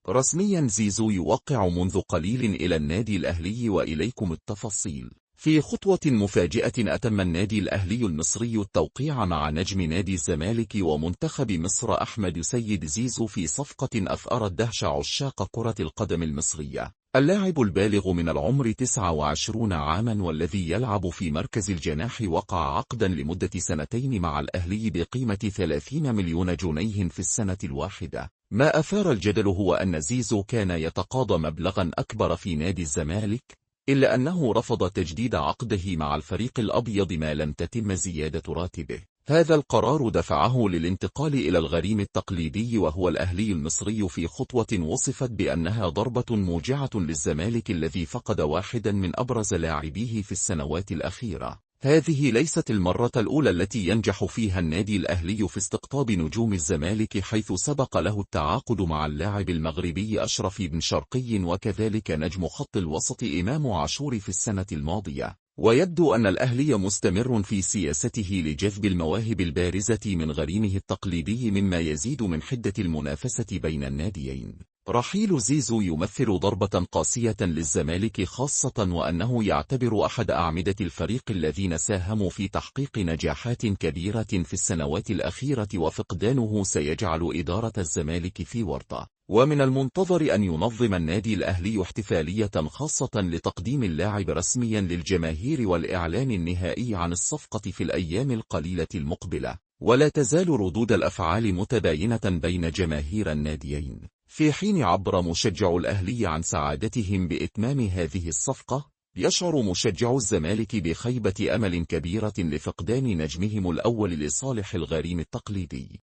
رسميا زيزو يوقع منذ قليل إلى النادي الأهلي، وإليكم التفاصيل. في خطوة مفاجئة أتم النادي الأهلي المصري التوقيع مع نجم نادي الزمالك ومنتخب مصر أحمد سيد زيزو في صفقة أثارت دهش عشاق كرة القدم المصرية. اللاعب البالغ من العمر 29 عاما والذي يلعب في مركز الجناح وقع عقدا لمدة 2 مع الأهلي بقيمة 30 مليون جنيه في السنة الواحدة. ما أثار الجدل هو أن زيزو كان يتقاضى مبلغا أكبر في نادي الزمالك، إلا أنه رفض تجديد عقده مع الفريق الأبيض ما لم تتم زيادة راتبه. هذا القرار دفعه للانتقال إلى الغريم التقليدي وهو الأهلي المصري، في خطوة وصفت بأنها ضربة موجعة للزمالك الذي فقد واحدا من أبرز لاعبيه في السنوات الأخيرة. هذه ليست المرة الأولى التي ينجح فيها النادي الأهلي في استقطاب نجوم الزمالك، حيث سبق له التعاقد مع اللاعب المغربي أشرف بن شرقي وكذلك نجم خط الوسط إمام عاشور في السنة الماضية. ويبدو أن الأهلي مستمر في سياسته لجذب المواهب البارزة من غريمه التقليدي، مما يزيد من حدة المنافسة بين الناديين. رحيل زيزو يمثل ضربة قاسية للزمالك، خاصة وأنه يعتبر أحد أعمدة الفريق الذين ساهموا في تحقيق نجاحات كبيرة في السنوات الأخيرة، وفقدانه سيجعل إدارة الزمالك في ورطة. ومن المنتظر أن ينظم النادي الأهلي احتفالية خاصة لتقديم اللاعب رسميا للجماهير والإعلان النهائي عن الصفقة في الأيام القليلة المقبلة. ولا تزال ردود الأفعال متباينة بين جماهير الناديين، في حين عبر مشجع الأهلي عن سعادتهم بإتمام هذه الصفقة، يشعر مشجع الزمالك بخيبة أمل كبيرة لفقدان نجمهم الأول لصالح الغريم التقليدي.